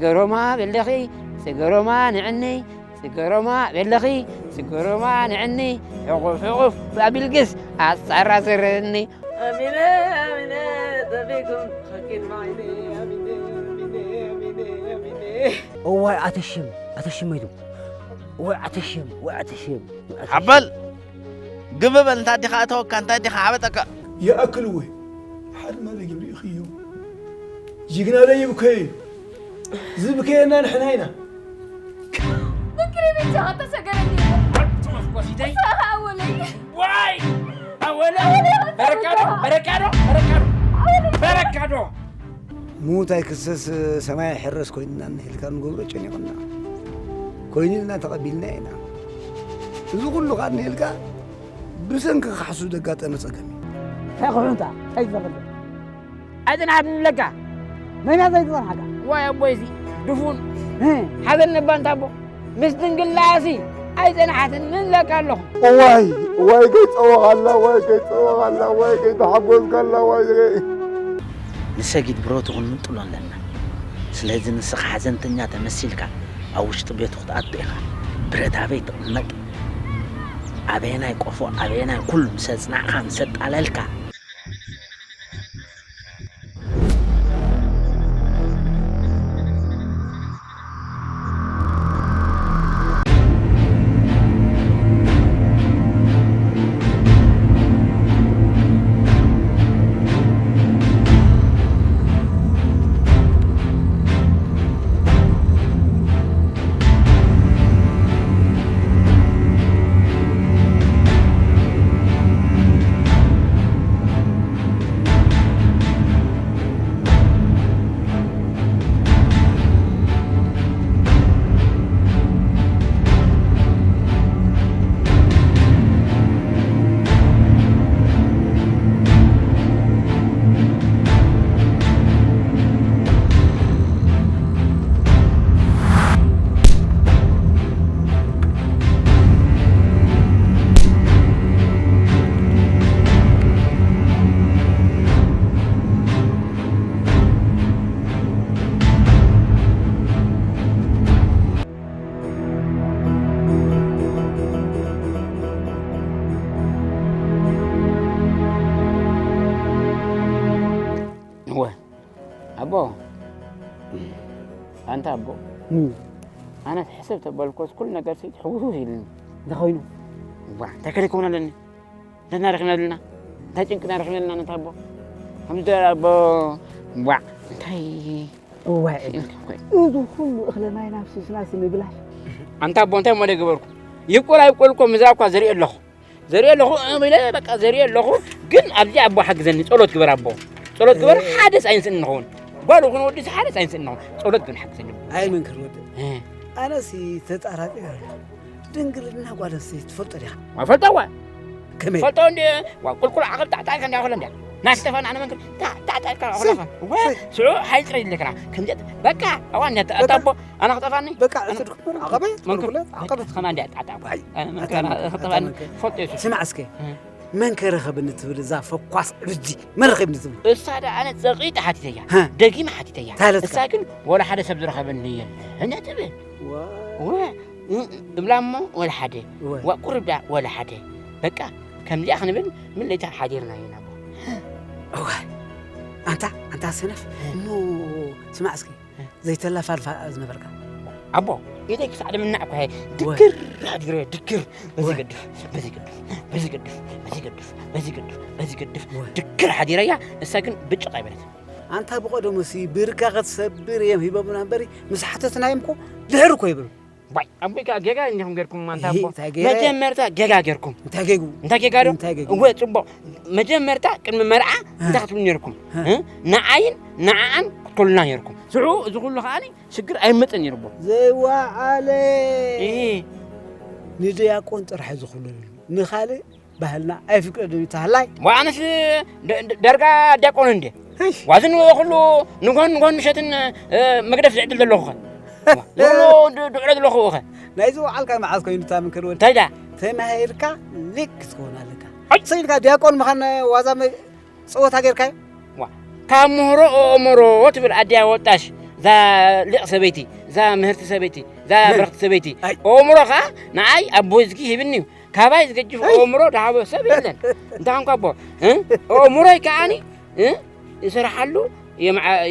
ስገሮማ በለኺ፣ ስገሮማ ንዕኒ፣ ስገሮማ በለኺ፣ ስገሮማ ንዕኒ፣ ሕቑፍ ሕቑፍ ኣቢልክስ ኣጻራዝርኒ። ኣሚነ፣ ኣሚነ፣ ጠፊእኩም፣ ሓኪን ማይነ፣ ኣሚነ፣ ኣሚነ፣ ኣሚነ፣ ኣሚነ። እዋይ ኣተሽም፣ ኣተሽም መይቱ። እዋይ ኣተሽም፣ እዋይ ኣተሽም፣ እዋይ ኣተሽም። ሓበል! ግብ በል፣ እንታይ ዲኻ ኣተወካ፣ እንታይ ዲኻ ሓበጠካ? ይኣክል ወይ? ሓደ ማለት ይብሉ ይኽዩ። ጅግና ለይብከዩ። ዝብከየና ንሕና ኢና። ምክሪ ብቻ ተሰገረኒ። ኣትመፍቆሲተይ። ኣወለይ። ዋይ! ኣወለ! ኣወለ! በረካዶ! በረካዶ! በረካዶ! ኣወለ! በረካዶ! ምዉት ኣይክሰስ ሰማይ ኣይሕረስ ኮይንና እንሄልካ ንገብሮ ጨኒቕና። ኮይኑ ኢልና ተቐቢልና ኢና። እዚ ኩሉ ኸኣ እንሄልካ ብሰንኪ ክሓሱ ዘጋጠመ ጸገም እዩ። እንታይ ክሑንታ? እንታይ ይዘረብ? ኣይጽንሓትን ኣለካ። መን እያ ዘይትጸንሓካ? ዋይ ኣቦይ እዚ ድፉን እ? ሓዘን ነባ እንታ ኣቦ። ምስ ድንግላሲ ኣይጸንሓትን ምን ለካ ኣለኹ። እዋይ፣ እዋይ፣ ከይጸወኻላ፣ እዋይ፣ ከይጸወኻላ፣ እዋይ፣ ከይተሓጎስካላ፣ እዋይ፣ ከይ- ንሰጊድ ብረቱ ክንምንጥሎ ኣለና። ስለዚ ንስኻ ሓዘንተኛ ተመሲልካ ኣብ ውሽጢ ቤቱ ክትኣቱ ኢኻ። ብረት ኣበይ ትቕመጥ፣ ኣበየናይ ቆፎ፣ ኣበየናይ ኩሉ ምስ ኣጽናዕካ፣ ምስ ኣጣለልካ፣ እወ፣ ኣቦ፣ ኣንታ ኣቦ፣ እም። ኣነ ሕስብ ተበልኮስ ኩሉ ነገር ሲ ሕውስውስ ኢልኒ። እንታይ ኮይኑ? ዋ፣ እንታይ ከደከሙና ኣለኒ? እንታይ እናረኺብና ኣለና? እንታይ ጭንቅና ረኺብና ኣለና ነታ ኣቦ? ከምዚ ደ ኣቦ፣ ዋ፣ እንታይ እዋይ፣ እንታይ ኮይኑ? እዚ ኩሉ እኽለ ማይ ናብ ስስናሲ ምብላሽ። ኣንታ ኣቦ፣ እንታይ እሞ ደገበርኩ? ይብቆል ኣይብቆል እኮ ምዝራብ እኳ ዘርኢ ኣለኹ። ዘርኢ ኣለኹ፣ እም ኢለ በቃ ዘርኢ ኣለኹ። ግን ኣብዚ ኣቦ ሓግዘኒ፣ ጸሎት ግበር ኣቦ። ጸሎት ግበር፣ እ። ሓደ ሳይንስ እንኸውን። ጓል ይኹን ወዲ ሓደ ሳይንስ እንኸውን። ጸሎት ግን ሓግዘኒ። ኣይ መንክር ወዲ። እ። ኣነሲ ተጣራጢረ ኣለኹ። ድንግልና ጓል ኣንስተይቲ ትፈልጦ ዲኻ? ዋ፣ ፈልጦ ዋ። ከመይ? ፈልጦ እንዲ፣ ዋ፣ ቁልቁል ዓቐብ ታዕታዕካ እንዲያ ኸለ እንዲያ። ናስተፋን ኣነ መንክር፣ ታ-፣ ታዕታዕካ ኸለ ኸ። ዋ፣ ስዑ ሓይል ጥራይ ይለክና። ከምዚኣ፣ በቃ፣ ኣዋ፣ እንዲያ፣ በቃ። ኣታ ኣቦ፣ ኣነ ክጠፋኒ? በቃ፣ ኣነ እቲ ድኩር ዓቐበ፣ መንክር፣ ቁልቁለት ዓቐበ። ኸማ እንዲያ፣ ጣጣ። ኣይ፣ ኣነ ኣታ መንክር፣ ኣነ መንክር፣ ክጠፋኒ። ኣታ መንክር። ፈልጦ የሱስ። ስማዕ እስከ። እ። መን ከ ረኸብኒ ትብል እዛ ፈኳስ ዕብጂ፣ መን ረኸብኒ ትብል? እሳ ደኣ ኣነ ጸቒጢ ሓቲተያ። ሃ። ደጊመ ሓቲተያ። ታለትካ? እሳ ግን ወላ ሓደ ሰብ ዝረኸበኒ የለን እያ ትብል። ዋ። ወ-፣ እ-፣ እብላ እሞ ወላ ሓደ። ወ። ዋ ቁሩብ ደኣ ወላ ሓደ። በቃ ከምዚኣ ክንብል ምን ለይታ ሓዲርና ኢና። እዋ። ኣንታ፣ ኣንታ ሰነፍ፣ እ። እሞ ስማዕ እስኪ። ዘይተላፋልፋ ዝነበርካ? ኣቦ፣ ኢደይ ክሳዕ ድምናዕ እኮ እየ። ወ። ድክር ሓዲረ፣ ድክር። በዚ ወ። ገድፍ፣ በዚ ገድፍ፣ በዚ ገድፍ፣ በዚ ገድፍ፣ በዚ ገድፍ፣ በዚ ገድፍ። ወ። ድክር ሓዲረያ፣ እሳ ግን ብጭቕ ኣይበለት። ኣንታ ብቐደሙሲ ብርካ ክትሰብር እዮም ሂቦምና እምበሪ፣ ምስ ሓተትናዮም እኮ ድሕር እኮ ይብሉ። ዋይ፣ ኣቦይ ከኣ ጌጋ እንዲኹም ጌርኩም ኣንታ እሂ፣ ኣቦ። እንታይ ገይረ? መጀመርታ ጌጋ ጌርኩም። እንታይ ጌጉ? እንታይ ጌጋ ዶ? እንታይ ጌጉ? እወ፣ ጽቡቕ። መጀመርታ ቅድሚ መርዓ እ። እንታይ ክትብሉ ኔርኩም? እ። እ? ንዓይን ንዓኣን ክትከሉና ኔርኩም። ሽዑ እዚ ኩሉ ከኣኒ ሽግር ኣይመጽእን ነይሩ ኣቦ። ዘይወዓለ። እሂ። ንድያቆን ጥራሕ እዩ ዝኹለለሉ። ንኻልእ ባህልና ኣይፍቅደን እዩ ተሃላይ። ዋ፣ ኣነስ ደ-፣ ደ-፣ ዳርጋ ዲያቆን እንዴ? እሽ። ዋዝን ኩሉ ንጎን፣ ንጎን ምሸትን፣ እ፣ መግደፍ ዝዕድል ዘለኹ ኸ? ዋ፣ ዝብሉ ድ-፣ ድዕሎ ዘለኹ ኸ? ናይዚ ወዓልካ መዓዝ ኮይኑ እታ መንክር ወዲ? እንታይ ዳ? ተማሂርካ ሊቅ ክትከውን ኣለካ። ኣይ! ሰይድካ ዲያቆን ምዃን ዋዛ መ-፣ ጸወታ ጌርካዮ? ዋ፣ ካብ ምህሮ ኣእምሮ ትብል ኣድያ ወጣሽ፣ እዛ ሊቕ ሰበይቲ፣ እዛ ምህርቲ ሰበይቲ፣ እዛ ብርኽቲ ሰበይቲ ኣእምሮ ኸዓ ንዓይ ኣቦይ ዝጊ ሂብኒ እዩ። ካባይ ዝገጅፍ ኣእምሮ ዝሃቦ ሰብ የለን። እንታይ ኾንካ ኣቦ ኣእምሮይ ከዓኒ ይሰርሓሉ፣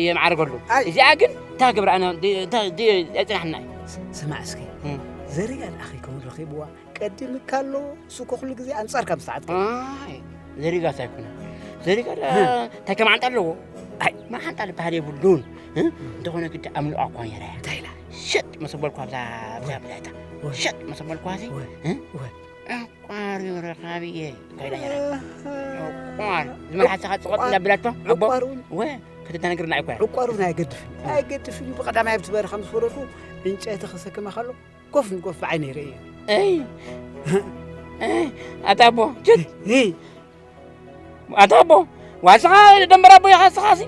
የማዕርገሉ። እዚኣ ግን እንታይ ክገብራ ኣነ የፅናሕና እዩ። ስማዕ እስኪ፣ ዘሪጋ ደኣ ከይከውን ረኺብዋ። ቀዲምካ ኣሎ፣ እሱ እኮ ኩሉ ግዜ ኣንጻርካ ምስ ተዓጥቀ። ኣይ፣ ዘሪጋስ ኣይኮነን። ዘሪጋ ዳ እንታይ ከም ዓንጣ ኣለዎ? ኣይ፣ መዓንጣ ዝበሃል የብሉን። እ? እንተኾነ ግዲ ኣምልኣ እኳ ነይረ። እንታይ ኢላ? ሸጥ መሰበልኳ ኣብዛ፣ ኣብዛ፣ ኣብዛ፣ ኣብዛ። ወይ። ሸጥ መሰበልኳ እዚ። ወይ። እ? ወይ። ዕቋር እዩ ረኻቢ እየ። እንታይ ኢላ ነይራ? ኣሃ። ዕቋር። ዝመልሓሰኻ ጽቐጥ ዕቋር። እንዳብላቶ፣ ኣቦ? ዕቋር እውን። ወ፣ ከተተነግርና እኮ እያ። ዕቋር እውን ኣይገድፍን። ኣይገድፍን እዩ። ብቐዳማይ ኣብቲ በረኻ ምስ ወረድኩ፣ ዕንጨይቲ ክሰክማ ከሎ፣ ኮፍ ንኮፍ ብዓይነይ ርእየ። እይ። እይ። ኣታ ኣቦ፣ ችት። እይ። ኣታ ኣቦ፣ ዋስኻ ደንበራ ኣቦ ኢኻ፣ ስኻሲ።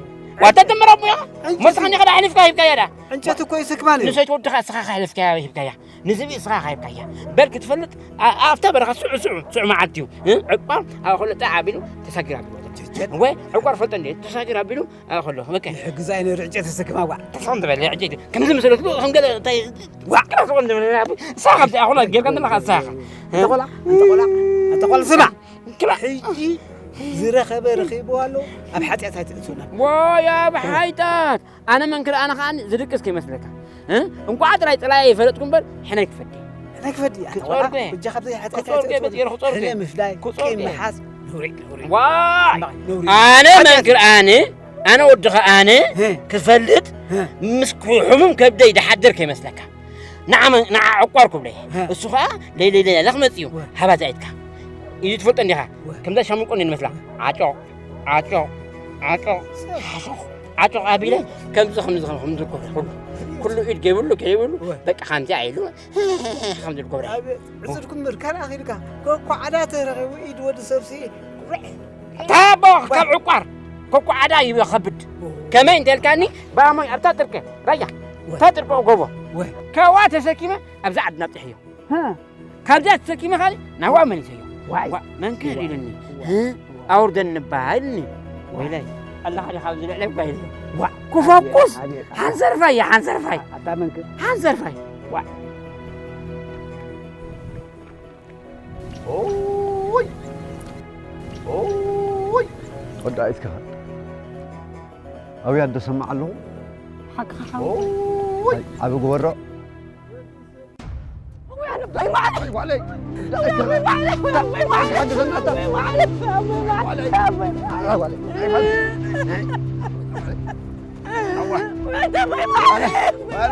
ዋታ ደንበራ ኣቦ ኢኻ። ሞስኻ ኒኻ ኣሕሊፍካ ሂብካያ ዳ። ዕንጨት እኮ ይስክማን እዩ። ንሰይቲ ወድኻ ስኻ ኣሕሊፍካያ ሂብካያ። ንዝብኢ ስኻ ሂብካያ። በል ክትፈልጥ፣ ኣ-፣ ኣብታ በረኻ ስዑ፣ ስዑ፣ ስዑ መዓልቲ እዩ። እ? ዕቋር ኣብ ኸሎ ጣዕ ኣቢሉ ተሳጊር ኣቢሉ። ወይ ዕቋር ፈልጦ እንዴ? ተሳጊር ኣቢሉ ኣብ ኸሎ። በቃ። ይሕግዛ እዩ ነይሩ ዕንጨት ተሰክማ፣ ዋ። ተስፋ እንተበለ ዕንጨት። ከምዚ መሰለትሉ ከም ገለ እንታይ ዋ። ቅራፍ ዝኾን እንደ ምንና። እሳ ካብቲ ኣኹላ ጌርካ እንደ ለኻ እሳ። ኣንተ ቆልዓ፣ ኣንተ ቆልዓ፣ ኣንተ ቆልዓ ስማ። ክላ። ሕጂ ዝረኸበ ረኺብዎ ኣሎ፣ ኣብ ሓጢኣት ኣይትእትውና። ዋይ ኣብ ሓይጣት። ኣነ መንክር ኣነ ኸኣ ዝድቅስ ከይመስለካ። እ? እንቋዕ ጥራይ ጥላይ ይፈለጥኩ እምበር፣ ሕነ ክፈዲ። ሕነ ክፈዲ፣ ኣንተ ቆልዓ፣ ክጾርኩ እየ። ብጃኻ ብዘይ ሓጢኣት ክጾርኩ እየ፣ ኣይትእትውና። በዚኤ ክጾርኩ ሕነ እየ። ምፍላይ፣ ክጾርኩ ቂም እየ። ምሓዝ፣ ነውሪ፣ ነውሪ። ዋይ! ነውሪ። ኣነ ሓጢኣት መንክር ኣነ፣ ኣነ ወድኻ ኣነ እ። ክፈልጥ እ። ምስ ሕሙም ከብደይ ድሓድር ከይመስለካ። ንዓ መን-፣ ንዓ ዕቋር ክብሎ እየ። እ። እሱ ኸኣ ለይለይ ለይላ ክመጽእ እዩ። ወ። ሃባ ዛይድካ። ኢዱ ትፈልጦ እንዲኻ። ወ። ከምዛ ሻምቆ እንዲ ንመስላ። ዓጮቕ፣ ዓጮቕ፣ ዓጮቕ፣ ዓሾኽ፣ ዓጮቕ ኣቢለ ከምዚ፣ ከምዚ፣ ከምዚ ክገብሮ ኩሉ። ኩሉ ኢድ ገይብሉ፣ ገይብሉ፣ ወ። በቃ ከምዚ ኢሉ፣ ከምዚ ክገብሮ። ኣብ ዕጽድኩም ምርካን ኣኺልካ። ኮኳዓዳ ተረኺቡ ኢድ ወዲ ሰብሲ። ታቦ ካብ ዕቋር፣ ኮኳዓዳ ይኸብድ። ወ። ከመይ እንተልካኒ፣ ባሞይ ኣብታ ጥርቀ፣ ራያ፣ ወ። እታ ጥርቀ ጎቦ። ወ። ከዋ ተሰኪመ ኣብዛ ዓድና ኣብጽሕዮ። ሃ። ካብዚኣ ተሰኪመ ካልእ ናብኣ መሊሰዮ። ዋይ። ዋ፣ መንክር ዋይ። ኢሉኒ። ዋይ። ህ? ኣውርደኒ እባ ኢሉኒ። ዋይ። ወይለይ፣ ኣላኻ ዲኻ ኣብዚ ልዕለይ እባ ኢሉኒ። ዋ። ክፈኩስ፣ ኣቤት፣ ኣቤት። ሓንሰርፋይ እያ፣ ሓንሰርፋይ። ኣታ መንክር። ሓንሰርፋይ። ዋ። ኦይ። ኦይ። ወዳኢትካ። ኣብያ እንዶ ሰማዕ ኣለኹ። ሓቅኻ ሓው። ኦይ። ዓቢ ግበሮ።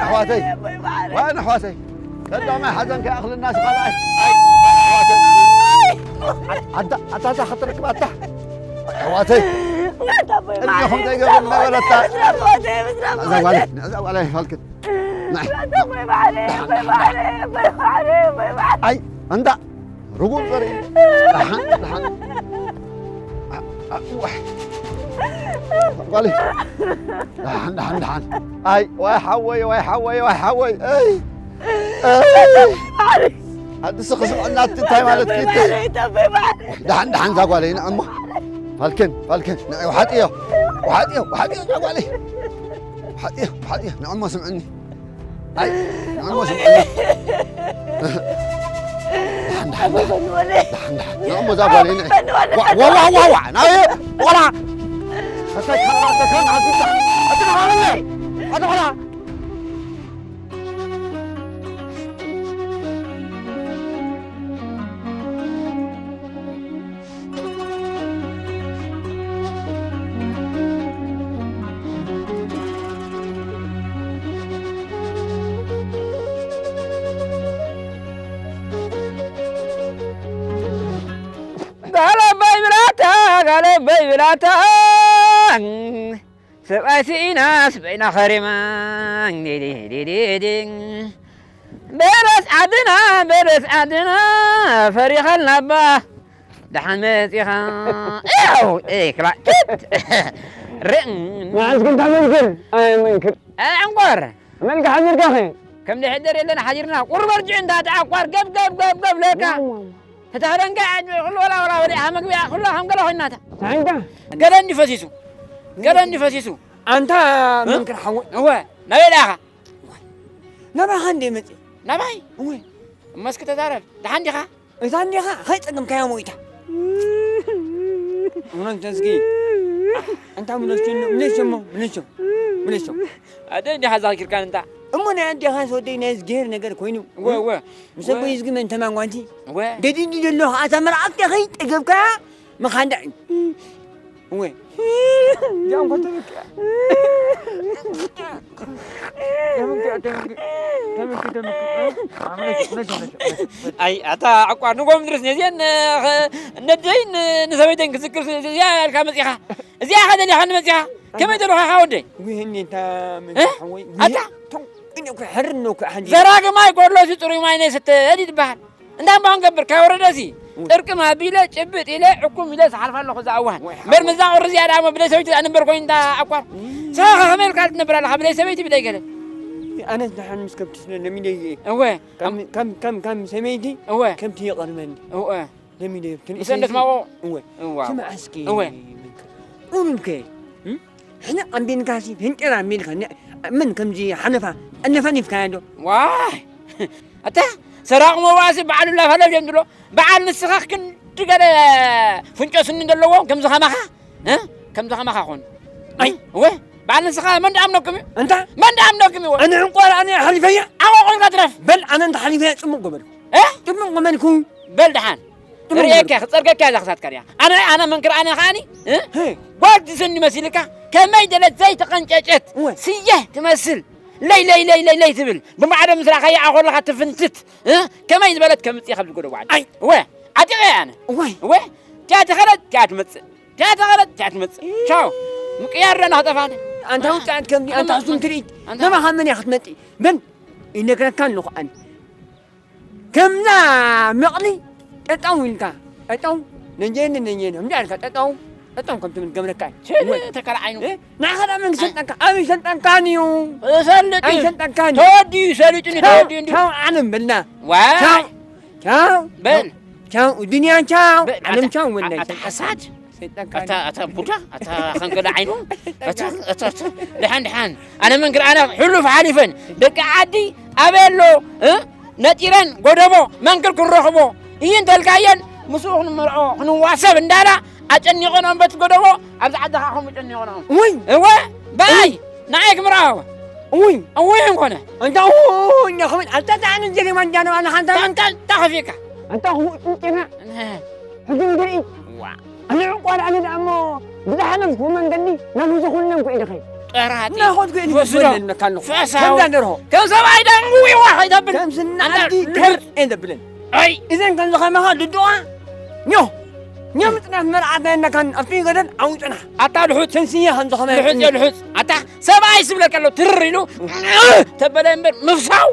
ኣሕዋተይ፣ ዋን ኣሕዋተይ፣ ቀዳማይ ሓዘን ከይኣኽልና ስኻልኣይ። ኣታ፣ ኣታ፣ ኣታ ክትረክብ ኣታ። ኣሕዋተይ፣ ቅድሚኹም ዘይገብር ነበረታ። እዛ ጓለይ፣ እዛ ጓለይ ይፈልክት። ናይ። ኣይ፣ እንዳ ርጉም ዘርኢ። ደሓን፣ ደሓን። ጓለይ። ደሓን፣ ደሓን፣ ደሓን። ኣይ፣ ዋይ ሓወይ፣ ዋይ ሓወይ፣ ዋይ ሓወይ። ኣይ። ኣይ። ኣድስ ክስምዐና እቲ እንታይ ማለት እዩ? ደሓን፣ ደሓን፣ እዛ ጓለይ ንዕሞ። ፋልክን፣ ፋልክን፣ ንዐ ውሓጥዮ። ውሓጥዮ፣ ውሓጥዮ፣ እዛ ጓለይ። ውሓጥዮ፣ ውሓጥዮ፣ ንዕሞ ስምዕኒ። ኣይ፣ ንዕሞ ስምዕኒ። ደሓን፣ ደሓን፣ ደሓን። ደሓን፣ ደሓን። ንዕሞ እዛ ጓለይ ንዐ። ዋ፣ ዋ፣ ዋ፣ ዋ፣ ዋ፣ ናይ ቆላ። ኣታ፣ ኣታ፣ ኣታ፣ ኣታ፣ ኣታ፣ ኣታ፣ ቆላ። ጋለበይ ብላታ፣ ጋለበይ ብላታ። ሰብኣይ ስኢናስ በይና ኸሪማ። ዲዲዲዲዲ። በለስ ዓድና፣ በለስ ዓድና፣ ፈሪኻልና እባ። ደሓን መጺኻ። ያው፣ ኤ፣ ክላ-፣ ችት። ርእ-፣ መዓዝ ክንታ መንክር? ኣይ፣ መንክር። ኣይ፣ ዕንቆር። መልክ ሓዚርካ ኸ? ከም ድሕደር የለን ሓዚርና። ቁርብ ኣርጅዕ እንዳ ተዓቋር፣ ገብ፣ ገብ፣ ገብ፣ ገብ፣ ለካ። ዋው፣ ዋው፣ ዋው። ተታህደንካ ዓድ ኩሉ ወላ፣ ወላ፣ ወላ፣ መግቢያ ኩሉ ከም ገለ ኮይናታ። ሳንካ? ገለ እንዲ ፈሲሱ። ገለ እንዲ ፈሲሱ። ኣንታ እ? መንክር ሓወይ። እወ። ናበይ ደኣ ኢኻ? ናባኻ እንደ መጽእ። ናባይ? እወ። እሞ እስኪ ተዛረብ። ደሓን ዲኻ? እዛ እንዲኻ ከይጸገምካያ ሞይታ። እውነት እስኪ። ኣንታ ምለሽ፣ ምለሽ እሞ፣ ምለሽ፣ ምለሽ። ኣደ እንዲኻ ዛኪርካን እንታ። እሞ ናይ ኣዴኻስ ወደይ ናይ እዝግሄር ነገር ኮይኑ። እወ፣ እወ። ምስ ኣቦይ እዝጊ መን ተማን ጓንቲ? እወ። ገዲዲ ዘሎ ኸዓ እታ መርዓት ከይጸገብካያ መኻንዳ እዩ። እወ። እዚኣ እንኳ ተበኪያ። ተበኪያ፣ ተበኪያ፣ ተበኪያ፣ ተበኪያ። ኣይ፣ ኣታ ዕቋር ንጎም ድረስ ነዚአን፣ ኸ-፣ ነደይን ንሰበይተን ክዝክር እዚኣ ያልካ መጺኻ። እዚኣ ኸ ደሊኻኒ መጺኻ። ከመይ ደለኻ ወደይ? ጉሄኒ እንታ እ? ሓወይ፣ ኣታ? ጉሄ-፣ ተው፣ እኔ እኮ ሕርን ነው እኮ ሓንጂ። ዘራጊ ማይ ጎድሎ እቲ ጽሩይ ማይ ነይስተ ይበሃል። እንዳ እምባ ክንገብር፣ ካብ ወረደሲ እወ። ጥርቅም ኣቢለ፣ ጭብጥ ኢለ፣ ዕኩም ኢለ ዝሓልፍ ኣለኹ እዛ እዋን። ወይ እምበር ሓወይ። ምዛ ቁሪ እዚኣ ደኣ እሞ ብለይ ሰበይቲ ደኣ ንበር ኮይኑ እንዳ ዓቋር። እም። ንስኻ ከ ከመይ ኢልካ ትነብር ኣለኻ? ብለይ ሰበይቲ፣ ብለይ ገለ። ኣነስ ደሓን ምስ ከብቲ ስለ ለሚደ እየ። እወ። ከም፣ ከም፣ ከም፣ ከም ሰበይቲ እወ። ከብቲ ይቐርበኒ። እወ። ለሚደ እየ። ትንሽ ምሰ እንደ ትማቆ? እወ። እዋ። ስማዕ እስኪ። እወ። ኡሩምከ። እም? ሕነ ኣንቢንካሲ ፍንጭር ኣንቢንካ ነ-፣ ምን ከምዚ ሓነፋ ኣነፋኒፍካያ ዶ? ዋይ! ኣታ ሰራቕ መዋሲ በዓል ላፋለፍ እዮም ዝብሎ። በዓል ንስኻ ክንዲ ገለ ፍንጮ ስኒ ዘለዎም ከምዚ ከማኻ፣ እ? ከምዚ ከማኻ ኾኑ። ኣይ! እወ፣ በዓል ንስኻ መን ደኣምነኩም እዩ? እንታ? መን ደኣምነኩም እዩ? ኣነ ዕንቋር ኣነ ሓሊፈያ? ዓቖ ቆልካ ትረፍ። በል ኣነ እንተ ሓሊፈያ ጽቡቕ ገበርኩ። እ? ጽቡቕ ገበርኩ። በል ደሓን። ጥሩም ርእየካ፣ ገይሩ። ክጸርገካ እዛ ክሳትካ ሪኣ። ኣነ፣ ኣነ መንክር ኣነ ከኣኒ፣ እ? ሄ። ጓል ትስኒ መሲልካ፣ ከመይ ደለት ዘይተቐንጨጨት፣ እወ። ስየ ትመስል። ለይ፣ ለይ፣ ለይ፣ ለይ፣ ለይ ትብል። ብማዕዶ ምስ ረኣኻያ ኣኾለኻ ትፍንትት፣ እ? ከመይ ዝበለት ከምጽእ ካብ ዝጎደቦ ዓዲ። ኣይ። እወ፣ ዓጢቐ ኣነ። እወይ። እወ፣ ትያ ተኸለት፣ ትያ ትመጽእ። ትያ ተኸለት፣ ትያ ትመጽእ። ቻው። ምቅያር ደና ክጠፋነ። ኣንታ ውጽኣት ከምዚ፣ ኣንታ ኣንታ ሕሱም ትርኢት። ኣንታ ነባኻ መን እያ ክትመጽእ? በል፣ ይነግረካ ኣለኹ ኣነ። ከምዛ መቕሊ ጠጠው ኢልካ፣ ጠጠው፣ ነጀን፣ ነጀን፣ ከምዚ ኣልካ ጠጠው፣ ጠጠው ከም ትብል ገብረካ እዩ። ቸል እወ። ተከል ዓይኑ። እ? ንዓኻ ደኣ መን ክሰልጠንካ? ኣበይ ሰልጠንካን እዩ? እሰልጥ እዩ። ኣይሰልጠንካን እዩ። ተወዲኡ ሰሊጡኒ፣ ቻው፣ ተወዲኡ እንዲዩ። ቻው ዓለም በልና። ዋይ። ቻው፣ ቻው። በል። ቻው፣ ዱንያ ቻው፣ በል፣ ዓለም ኣታ-፣ ቻው፣ ወላሂ ኣታ ሰልጠንካ። ሓሳድ። ሰይጣን ኣታ፣ ኣታ ቡዳ፣ ኣታ ኸንገለ ዓይኑ፣ ኣታ፣ ኣታ፣ ኣታ፣ ደሓን፣ ደሓን። ኣነ መንክር፣ ኣነ ሕሉፍ ሓሊፈን፣ ደቂ ዓዲ ኣበይ ኣሎ፣ እ? ነጢረን፣ ጎደቦ፣ መንክር ክንረኽቦ፣ እይ እንተልካየን፣ ምስኡ ክንመርዖ፣ ክንዋሰብ እንዳላ፣ ኣጨኒቐንኦም በቲ ጎደቦ፣ ኣብዚ ዓዲ ኸዓ ከምኡ ጨኒቐንኦም። ውይ! እወ፣ በኣይ፣ ንዓይ ክምርዖ። ውይ! ውይ እንኮነ። እንታ ውይ፣ እኛ ኸምን፣ ኣታ፣ ኣታ፣ ኣነ ጀሪማን ጃነው፣ ኣነ ሓንታ፣ ኣንታ፣ ኣንታ ኸፊካ። ኣንታ፣ ሁ-፣ ጭንጭና። እህ። ሕጂ ንድርኢ። ዋ። ኣነ ዕቋር ኣነ ደኣ እሞ ብዝሓለፍኩ መንገዲ ናብ ህዝቢ ኩለን ኩዒ ድኸይ። ጠራጢ። እናኸድኩ እየ ወስዶ። ዝበለለካ ኣለኹ። ፈሳው። ከምዛ ደርሆ። ከም ሰብኣይ ደኣ እምዊ ዋ ከይተብል። ከም ስና ኣንታ ኣድጊ ልሑጽ። ክር እየ ዘብለን። ኣይ። እዘን ከም ዝኸመኻ ድድዋ። ኞ። ኞ ምጽናት መርዓት ናይ ነካን ኣብቲ ገደል ዓውጥና። ኣታ ልሑጽ። ተንስየ ከም ዝኸመ ልሑጽ እየ ልሑጽ። ኣታ ሰብኣይ ስብለካ ኣሎ ትርር ኢሉ። ተበለ እምበር ምፍሳው።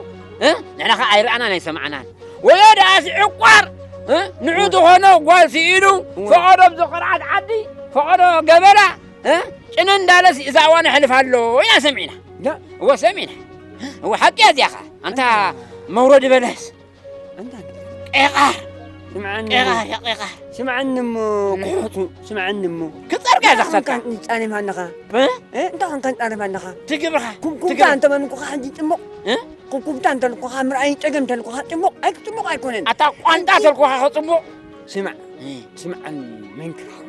እ? ንሕና ኸ ኣይረኣናን ኣይሰማዕናን። ወዮ ደኣ እዚ ዕቋር፣ እ? ንዑ ዝኾኖ ጓል ስኢኑ፣ እወ። ፈቐዶ ብዝኸርዓት ዓዲ፣ ፈቐዶ ገበላ፣ እ? ጭነ እንዳለስ እዛ እዋን ኣሕልፍ ኣሎ ኢና ሰሚዕና። ዳ? እወ ሰሚዕና። እወ ሓቂ እያ እዚኣ ኸ። ኣንታ መውረዲ በለስ። ኣንታ ቄቓር። ስምዓኒ እሞ። ቄቓር፣ ያ ቄቓር። ስምዓኒ እሞ፣ ልሑት። ክፉት፣ ስምዓኒ እሞ። ክጸርጋ እዛ እንታይ ክሳትካ። ኮንካ ንጻረፍ ኣለኻ? እ? እ? እንታይ ኮንካ ንጻረፍ ኣለኻ? ትግብርኻ፣ ኩብኩብታ ትግብር-፣ እንተ በልኩኻ ሕጂ ጽቡቕ። እ? ኩብኩብታ እንተ ልኩኻ ምርኣይ ጸገም እንተ ልኩኻ ጽቡቕ፣ ኣይ-፣ ጽቡቕ ኣይኮነን። ኣታ ቋንጣ እንተ ልኩኻ ኸ ጽቡቕ? ስማዕ፣ እ። ስምዓኒ መንክር ሓወይ።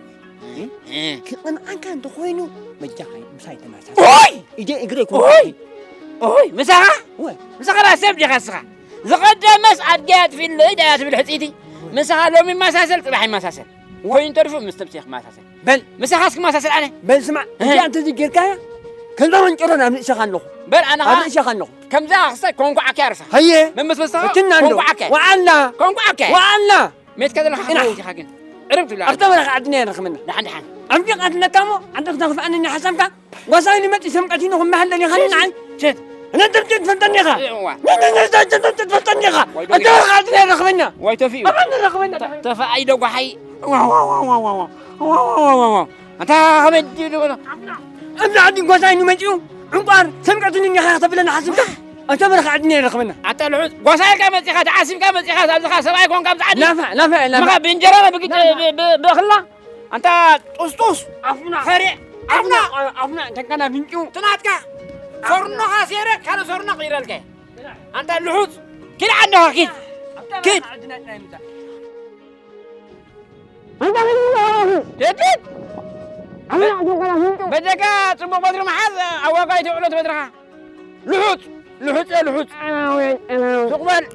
እ? እ። ክቕንዓካ እንተ ኾይኑ፣ በጃኻ ምሳይ ተመሳሰል። ኦይ! ኢደ እግረ ይኮንካ። ኦይ! ኦይ! ምሳኻ? ወ። ምሳኻ ደኣ ሰብ ዲኻ እስኻ? ዝቐደመስ ኣድጊ ኣጥፊእለይ ደኣ ትብል ሕጽይቲ። ምሳኻ ሎሚ ይመሳሰል፣ ጽባሕ ይመሳሰል። ወ። ኮይኑ ተሪፉ ምስ ነብሰይ ክመሳሰል። በል። ምሳኻስ ክመሳሰል ኣነ? በል ስማዕ፣ እ። እዚኣ እንተዘይጌርካያ፣ ከምዛ መንጨሮ ናብ ርእሰኻ ኣለኹ። በል ኣነ ኣብ ኸኣ ርእሰኻ ኣለኹ። ከምዛ ክሳይ ኮንኳዓካ ርሳ። ሃየ። መመስ መሳኻ በትና እንዶ። ኮንኳዓካ። ወዓልና። ኮንኳዓካ። ወዓልና። ሜትካ ዘለኻ ኢና። ሓወይ ኢኻ ግን። ዕርብ ትብላ። ኣብታ በረኻ ዓድና ይረኽበና። ደሓን ደሓን። ኣብ ዲቓ ትነካ እሞ፣ ዓዲ ክተኽፍኣኒ ሓሳብካ? ጓሳይ ንመጺ ሰምቀት ኢንኹም መሃለኒ ኻኒ ንዓይ። ሸት። ነጥብ ትፈልጠኒ ኢኻ። እዋ። ነጥብ ትፈልጠኒ ኢኻ። ዋይ ዶ ኣብታ በረኻ ዓድና ይረኽበና። ዋይ ቶፊ። ኣበን ይረኽበና። ተ-፣ ተፋኣይ ዶ ጓሓይ። ዋ፣ ዋ፣ ዋ። ኣታ ኸመይ ድዩ? ኣብዚ ዓዲ ጓሳይ ንመጺኡ ዕንቋር ሰምቀትኒ ኢኻ ተብለና ሓስብካ? ኣብታ በረኻ ዓድና ይረኽበና። ኣታ ልሑጽ፣ ጓሳይካ መጺኻ፣ ተዓሲብካ መጺኻ፣ ኣብዚኻ ሰብኣይ ኮንካ ኣብዚ ዓዲ? ላፋ፣ ላፋ፣ ላፋ። ምኻ ብእንጀራ ብግጭ-፣ ላፋ። ብ-፣ ብ-፣ ብእኽላ? ኣንታ ጡስጡስ፣ ኣፉና። ፈሪዕ፣ ኣፉና፣ ኣፉና። ኣፉና፣ ተንካና ፍንጩ። ትናትካ። ሶርኖኻ ሴረ ካልእ ሶርኖ ክይረልከ። ኣንታ ልሑጽ፣ ኪድ ዓንድኻ ኪድ። ኪድ። ኣንታ ምን ይላል? ኪድ። ኣንታ ምን ይላል? በጀካ ጽቡቕ በትሪ መሓዝ ኣብ ዋጋ ይትውዕሎ ትበትርኻ። ልሑጽ፣ ልሑጽ፣ ልሑጽ። ሱቕ በል።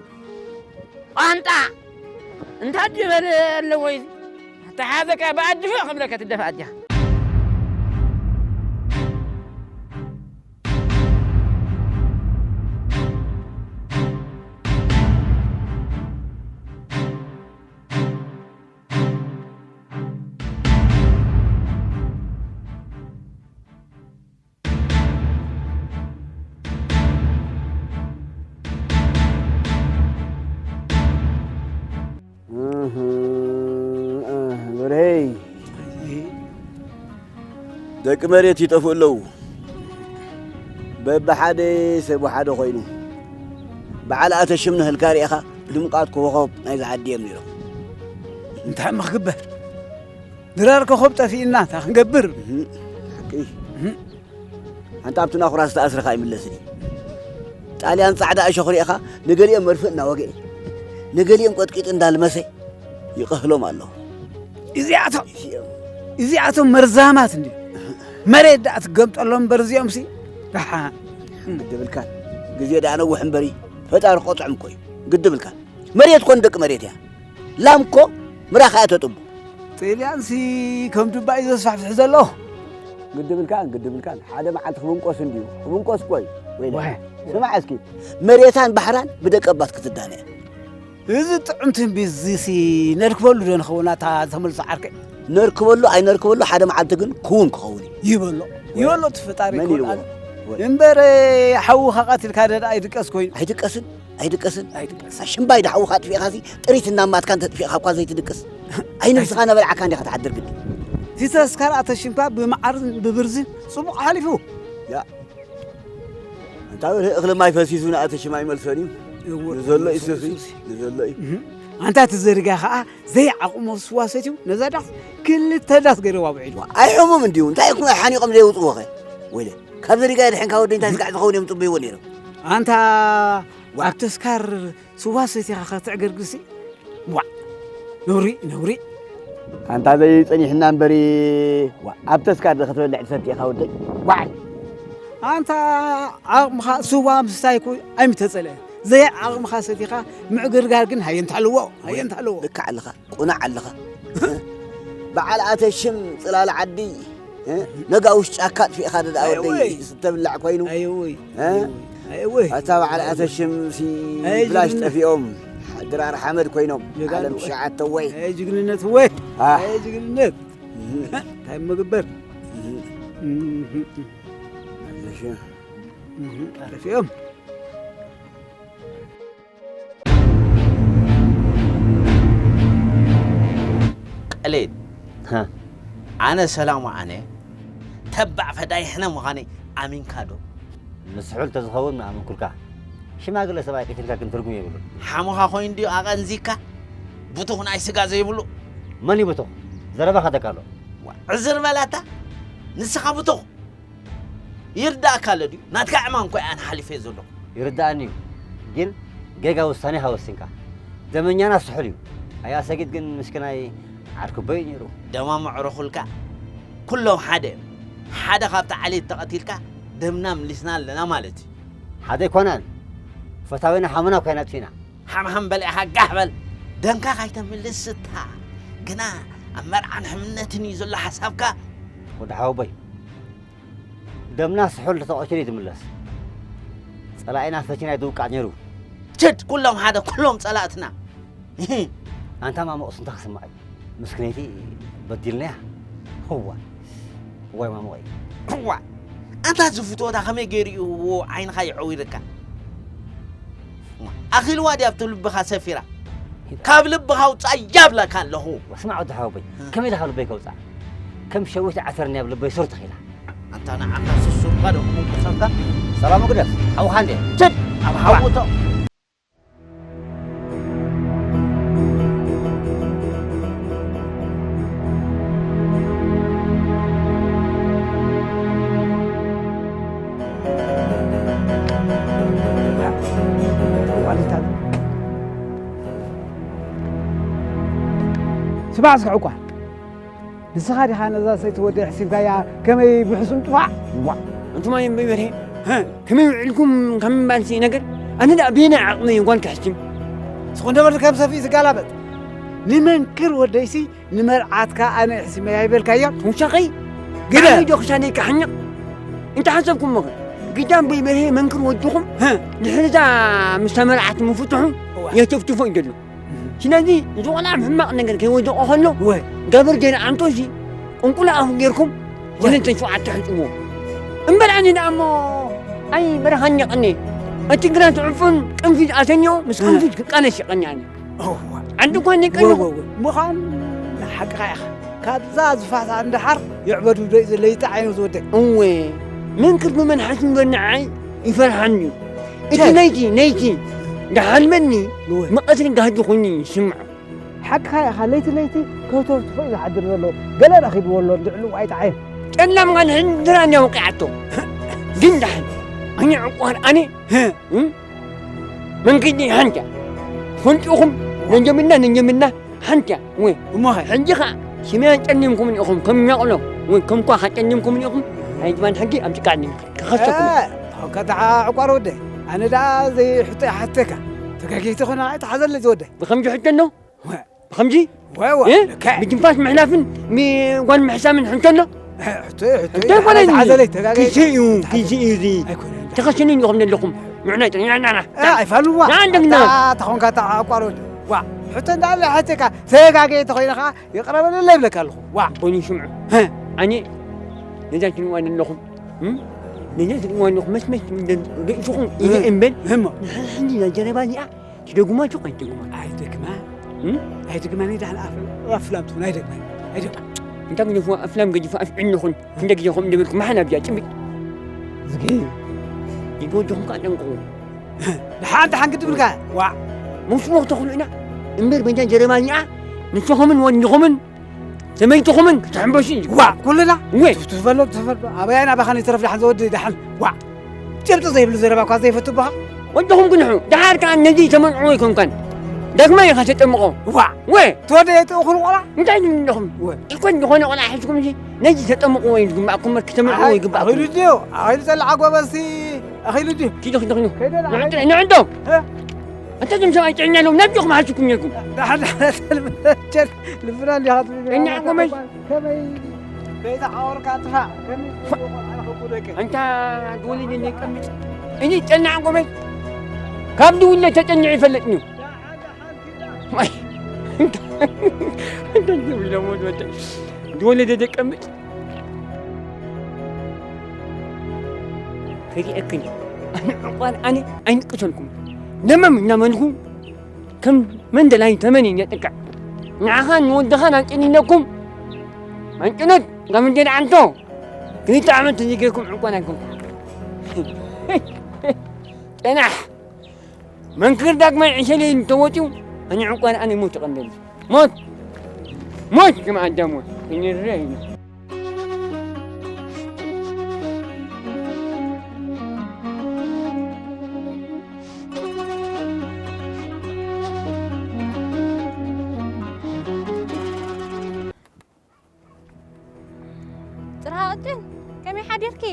ቋንጣ። እንታይ ዝበለ ኣለዎ እዚ? ተሓዘካ ብኣድፍእ ክብለካ ትደፍእ ኣዲኻ። እህ፣ እህ፣ ብርሄይ፣ ደቂ መሬት ይጠፍኡ ኣለዉ። በብሓደ ሰብ ሓደ ኮይኑ፣ በዓል ኣተሽም ንህልካ ርኢኻ፣ ድምቃት ኮኾብ ናይዛ ዓዲ እዮም ነይሮም። እንታይ እሞ ክግበር? ድራር ኮኾብ ጠፊእና፣ እንታይ ክንገብር? እህ፣ ሓቂ። እህ። ኣንታ ኣብቲ ናኹራ ዝተኣስረ ኸኣ ይምለስን እዩ። ጣልያን ጻዕዳ እሾኽ ርኢኻ፣ ንገሊኦም መርፍእ እናወግኤ፣ ንገሊኦም ቀጥቂጡ እንዳልመሰ ይቐህሎም ኣሎ። እዚኣቶም፣ እዚኦም። እዚኣቶም መርዛማት እንዲ። መሬት ደኣ ትገምጠሎም እምበር እዚኦምሲ። ደሓ። ግድብልካን። ግዜ ደኣ ነውሕ እምበሪ፣ ፈጣሪ ቆጥዖም እኮ እዩ። ግድብልካን። መሬት ኮን ደቂ መሬት እያ። ላም እኮ ምራኻ እያ ተጥቡ። ጥልያንሲ ከም ዱባ እዩ ዘስፋሕፍሕ ዘሎ። ግድብልካን፣ ግድብልካን። ሓደ መዓልቲ ክብንቆስ እንድዩ። ክብንቆስ እኮ እዩ። ወይለ። ዋይ። ስማዕ እስኪ፣ መሬታን ባሕራን ብደቂ ኣባት ክትዳነ እያ። እዚ ጥዑም ትንቢት እዚሲ ነርክበሉ ዶ ንኸውን ኣታ ተመልሶ ዓርከይ? ነርክበሉ ኣይነርክበሉ ሓደ መዓልቲ ግን ክውን ክኸውን እዩ። ይበሎ፣ ይበሎ እቲ ፈጣሪ መን ኢልዎ? ክወልዓሉ። ወይ። እምበር ሓውኻ ቀቲልካ ደኣ ኣይድቀስ ኮይኑ። ኣይድቀስን፣ ኣይድቀስን። ኣይድቀስ። ሽምባይ ድሓውኻ ኣጥፊእኻሲ ጥሪት እናማትካ እንተጥፊእኻ እኳ ዘይትድቅስ። ኣይነብስኻ ነበልዓካ እንዲኻ ትሓድር ግዲ። እቲ ተስካር ኣተሽምካ ብመዓርን ብብርዝን ጽቡቕ ሓሊፉ። ያ። እንታ በለ እኽሊ ማይ ፈሲሱ ንኣተሽም ኣይመልሶን እዩ። እወ፣ ንዘሎ እወ፣ ይስሱ፣ ይስሱ። ንዘሎ እዩ። እህ። ኣንታ እቲ ዘሪጋ ኸኣ ዘይዓቕሞ ስዋ ሰትዩ ነዛ ዳስ ክልተ ዳስ ገይርዋ ውዒሉ። ኣይሕሙም እንድዩ። እንታይ እኮ ሓኒቖም ዘይውጽዎ ኸ? ወይለ፣ ካብ ዘሪጋ የድሕንካ ወደይ እንታይ ስጋዕ ዝኸውን እዮም ጽበይዎ ነይሮም። ኣንታ ዋ። ኣብ ተስካር ስዋ ሰቲኻ ከተዕገርግርሲ? ዋዕ! ነውሪ፣ ነውሪ! ኣንታ ዘይጸኒሕና እምበሪ፣ ዋ፣ ኣብ ተስካር ዶ ክትበልዕ ትፈቲ ኢኻ ወደይ? ዋዕ! ኣንታ ዓቕምኻ ስዋ ምስታይ እኮ ኣይምተጸልአ። ዘይዓቕምኻ ሰቲኻ ምዕግርጋር ግን ሃየ እንተሃለዎ፣ ሃየ እንተሃለዎ። ልክዕ ኣለኻ፣ ቁኑዕ ኣለኻ። በዓል ኣተሽም ጽላል ዓዲ፣ ነጋውሽ ጫካ ኣጥፊእኻ ደኣ ኣይ ወደይ ወይ። ዝተብላዕ ኮይኑ። ኣይ ወይ። እ? ኣይ ወይ። ኣታ በዓል ኣተሽም ሲ ኣይ ብላሽ ጅግንነት። ጠፊኦም። ድራር ሓመድ ኮይኖም። ጀጋኑ ዓለም ወይ። ሸዓተ ወይ። ኣይ ጅግንነት ወይ። ኣህ። ኣይ ጅግንነት። እህ። እንታይ ምግበር? እህ። እህ። ኣተሽም። እህ። ጠፊኦም። ቀሌድ፣ ሃ። ኣነ ሰላሙ ኣነ ተባዕ ፈዳይ ሕነ ምዃነይ ኣሚንካ ዶ? ንስሑል ተዝኸውን ምኣመንኩልካ። ሽማግለ ሰብኣይ ቂትልካ ግን ትርጉም የብሉን። ሓሙኻ ኮይኑ ድዩ ኣቐንዚካ? ብቱኽ ናይ ስጋ ዘይብሉ? መን እዩ ብቱኽ? ዘረባኻ ደቃሎ። ዋ፣ ዕዝር በላታ። ንስኻ ብቱኽ። ይርዳእካ ኣሎ ድዩ? ናትካ ዕማም እኮ እየ ኣነ ሓሊፈ ዘለኹ። ይርዳእኒ እዩ፣ ግን ጌጋ ውሳኔ ኢኻ ወሲንካ። ደመኛና ስሑል እዩ። ኣያ ሰጊድ ግን ምስኪናይ ዓርኩቦይ እዩ ነይሩ። ደማ መዕረኹልካ። ኩሎም ሓደ እዮም። ሓደ ካብቲ ዓሌት ተቐቲልካ ደምና ምሊስና ኣለና ማለት እዩ። ሓደ ኣይኮናን። ፈታዊና ሓሙና እኮ ኢና ኣጥፊእና። ሓምሓም በሊዕኻ ጋህ በል። ደምካ ካይተምልስ ስታ። ግና ኣብ መርዓን ሕምነትን እዩ ዘሎ ሓሳብካ። ወዲ ሓወቦይ፣ ደምና ስሑል ተተቐቲሉ እዩ ዝምለስ። ጸላኢና ፈቲና እዩ ዝውቃዕ ነይሩ። ችድ፣ ኩሎም ሓደ፣ ኩሎም ጸላእትና። ኣንታ ማሞቕስ እንታይ ክስማዕ እዩ? ምስክነይቲ በዲልናያ። እዋ፣ እዋይ ማሞቐይ። እዋ፣ ኣንታ ዝፍትወታ ከመይ ገይሩ እዩ ዓይንኻ ይዐዊርካ? ኣኺልዋ ድያ ኣብቲ ልብኻ ሰፊራ? ካብ ልብኻ ውጻእ ያብለካ ኣለኹ። ስማዕ ወዲ ሓወቦይ፣ እ። ከመይ ኢልካ ልበይ ከውጻእ? ከም ሸዊት ዓተር ናብ ልበይ ሱር ተኺላ። ኣንታ ንዓኻ ስሱርካ ዶ ክምንቅሰልካ? ሰላም ግደፍ፣ ሓውኻ እንዴ? ችድ፣ ኣብ ሓውቶ። ስማዕ እስከ ዕቋር፣ ንስኻ ዲኻ ነዛ ሰይቲ ወደይ ኣሕሲብካያ ከመይ ብሕሱም ጥፋዕ? ዋ፣ ኣንቱም ኣየንበይ በርሄ፣ ከመይ ውዕልኩም ካብ ምባልሲ ነገር፣ ኣነ ደኣ በየናይ ዓቕመይ እየ ጓል ክሕስም? ስኹ እንደ በል ከም ሰፍኢ ዝጋላበጥ። ንመንክር ወደይሲ ንመርዓትካ ኣነ እሕሲመያ ይበልካዮ? ተውሳኸይ፣ ግደ። ብዓመይ ዶ ክሳደይ ክሓንቕ? እንተ ሓሰብኩምኸ፣ ግዳም በይ በርሄ መንክር ወድኹም፣ ድሕሪታ ምስታ መርዓት ምፍትሑ እዋ። የተፍትፎ እዩ ዘሎ። ስለዚ እዚ ቆልዓ ሕማቕ ነገር ከይወደቆ ከሎ፣ እወ። ገበር ጀርዓንቶሲ ቁንቁላ ኣፉ ጌርኩም እወ። ሰለስተ ሸውዓተ ሕጽብዎ። እምበር ኣነ ደኣ እሞ ኣይ በረኻን የቐኒ። እቲ ግራት ዕፉን ቅንፊዝ ኣተንዮ ምስ እ። ቅንፊዝ ክቃለስ ይቐኒ ኣነ። እወ። ዓዲ እኳ እወ፣ ንቀይሩ። እወ፣ እወ። ምዃን ሓቅኻ ኢኻ። ካብዛ ዝፋሳ እንድሓር ይዕበዱ ዶ እዩ ዘሎ ይጣዓይኑ ዝወደይ። እወ። መንክር ብመን ሓሲቡ ንዓይ ይፈርሓኒ እዩ። እቲ ቸ። ነይቲ፣ ነይቲ፣ ደሓልመኒ፣ እወ። መቐትሪ ጋህዲ ኮይኑ ይስምዖ። ሓቅኻ ኢኻ፣ ለይቲ ለይቲ ከውተውትፎ እዩ ዝሓድር ዘሎ። ገለ ረኺብዎ ኣሎ፣ እንድዕሉ ኣይጠዓይን። ጨላም ጋል ሕድራ እንድያ ወቂዓቶ። ግን ደሓን፣ ኣነ ዕቋር፣ ኣነ፣ ህ። እም? መንገዲ ሓንታ። ፈልጢኹም፣ ነንጀምና፣ ነንጀምና፣ ሓንታ። ወይ፣ እሞ ኸ? ሕጂ ኸኣ፣ ስምያን ጨኒምኩምን ኢኹም፣ ከም ኛቕሎ፣ ወይ፣ ከም ኳኻ ጨኒምኩምን ኢኹም፣ ናይ ዝባን ሕጊ ኣብ ጭቃ ጨኒምኩ። ክኸሰኩም። እ፣ ተኸከታ ዕቋር ወደ። ኣነ ደኣ ዘይሕቶ ይሓተካ። ተጋጊቲ ኾና ኣይትሓዘለይ ዝወደ። ብኸምዚ ሕቶ ኣሎ? ወ- ብኸምዚ? ወ- ወ- እ? ልክዕ። ብትንፋስ ምሕላፍን ሚ-፣ ጓል ምሕሳምን ሕቶ ኣሎ? እ፣ ሕቶ፣ ሕቶ፣ ሕቶ ኣይኮነን። ሓዘለይ፣ ተጋገ-፣ ጊዜ እዩ፣ ጊዜ እዩ እዚ። ኣይኮነን። ተኸስኑ ኢኹም ዘለኹም። ንዕና፣ ንዕና፣ ንዕና። እ፣ ኣይፋልዋ። ንዓ እንደግና። ኣታ ተኾንካ እታ ኣቋሮት። ዋ፣ ሕቶ እንዳለ ሕቶካ፣ ተጋገ ተኾይንኻ፣ ይቕረ በለለይ ይብለካ ኣለኹ። ዋ። ቦኒ ስምዑ። እ። ኣነ ነዛ ትንዋ ዘለኹም። እም? ነዛ ትንዋ ዘለኹም፣ መስመስ ርእስኹም እ። ኢለ እምበል። እሞ። ንሕና ሕጂ እዛ ጀረባ እዚኣ ትደግማ ዲኹም ኣይትደግማ? ኣይደግማ። እም? ኣይደግማ፣ እኔ ዳሕን ኣፍ-፣ ኣፍላም ትኹን፣ ኣይደግማ፣ ኣይደግማ። እንታይ ግደፍዋ፣ ኣፍላም ገዲፉ ኣፍ ዕንኹን፣ ክንደ ግዜ ኹም እንደበልኩ መሓን ኣብዚኣ ጭብጥ። ዝጊ። ይጎድኹም ከኣ ጠንቅቑ። ደሓን፣ ደሓን ግዲ ብልካ፣ ዋዕ። ምስ ሞት ተኽሉ ኢና። እምበር በጃ ጀረባ እዚኣ፣ ንስኹምን ወንድኹምን ሰበይትኹምን ክትሕምበሱ እዩ። ዋ፣ ኩልና? እወ። ትፍ-፣ ትፍ በሎ፣ ትፍ በሎ። ኣበያን ኣባኻን ይትረፍ ደሓን ዘወዲ ደሓን። ዋ። ጭብጢ ዘይብሉ ዘረባ እኳ ዘይፈቱ በኻ። ወድኹም ግንሑ። ደሓር ከኣ ነዚ ተመንዕዎ ኣይኮንካን። ዳግማይ ኢኻ ተጠምቖ። ዋ። ወ። ትወደ የጥእኹን ቆልዓ? እንታይ ንብለኹም? ወ። ኢኮን ዝኾነ ቆልዓ ሒዝኩም እዚ ነዚ ተጠምቕዎ እዩ ዝግባእኩም እምበር ክተመንዕዎ ኣይ፣ ይግባእኩም። ኣኺሉ ድዩ? ኣኺሉ ጸላዓ ጎበዝሲ፣ ኣኺሉ ድዩ? ኪዶ፣ ኪዶ፣ ኪዶ። ከይደ ንዕዶ፣ ንዕዶ። እ? ኣንታ እዞም ሰብኣይ ጥዕና ኣለዎም፣ ናብ ዲኹም ሓስብኩም ነይርኩም? ደሓን፣ ደሓን፣ ልብና እንዲኻ ትብል። ጥዕና ኣለኩም? ከመይ ከይተዓወርካ ጥፋእ፣ ከመይ ኣንታ ዝወለደ ነቀምጥ። እኒ ጥዕና ኣለኩም? ካብ ዝውለድ ተጨኒዑ ይፈልጥኒ እዩ። ደሓን፣ ደሓን፣ ኪዳ። ማይ፣ ኣንታ፣ ኣንታ ዝወለደ ደቀምጥ። ከይሪአክን ኣነ ዕቋር ኣነ ኣይንቅተልኩም። ነመም እናመልኩ ከም መንደላይ ተመን እየ ጥቅዕ። ንዓኻን ንወድኻን ኣንጭኒነኩም። ኣንጭኖት ከም እንጀራ ዓንቶ ክልተ ዓመት ተዘይገርኩም ዕቋር ኣይኮንኩም። ጨናሕ መንክር ዳግማይ ዕሸለይ እንተወፂኡ ኣነ ዕቋር ኣነ ሞት ይቐንደኒ። ሞት! ሞት! ከም ኣዳም ሞት! ክንርእ ኢና። ጥርሃ ቅጭን፣ ከመይ ሓዲርኪ?